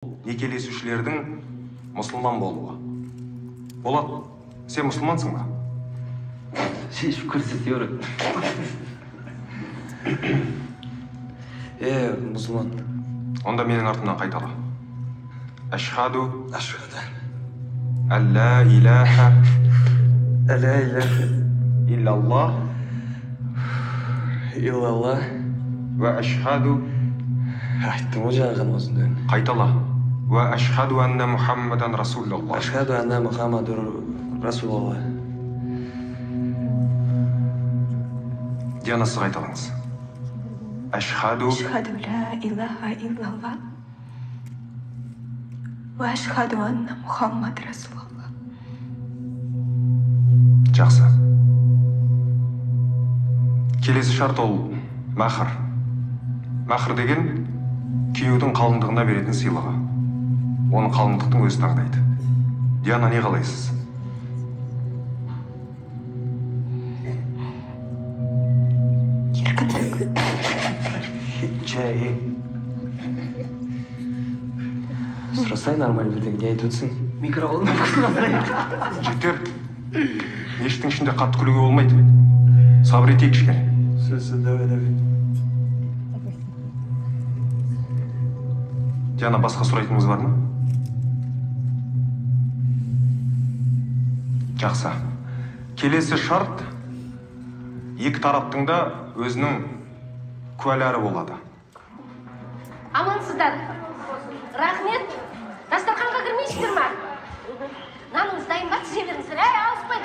Некелесушілердің мұсылман болуы. Болат, сен мұсылмансың ба? Шешіп көрсете бер. Мұсылман. Онда менің артымнан қайтала. Ашхаду. Ашхаду. Алла илаха. Алла илаха. Иллаллах. Иллаллах. Уа ашхаду. Айттым ғой жаңа ғана осыны. Қайтала. Уа ашхаду анна Мухаммадан расулаллах. Ашхаду анна Мухаммадан расулаллах. Диана, сіз қайталаңыз. Ашхаду. Ашхаду ла илаха иллаллах. Уа ашхаду анна Мухаммад расулаллах. Жақсы. Келесі шарт ол махр. Махр деген күйеудің қалыңдығына беретін сыйлығы. Оны қалыңдықтың өзі таңдайды. Диана, не қалайсыз? Еркіндік. Жай. Сұрасай нормально бірдеңе, не айтып отырсың? Микроволновкасын. Жігіттер, мешіттің ішінде қатты күлуге болмайды. Сабыр етейік кішкене. Сөз, давай, давай. Диана, басқа сұрайтыныңыз бар ма? Жақсы. Келесі шарт, екі тараптың да өзінің куәлары болады. Амансыздар. Рахмет. Дастарханға кірмейсіздер ма? Наныңыз дайын ба? Тізе беріңіздер. Әй, ауыспай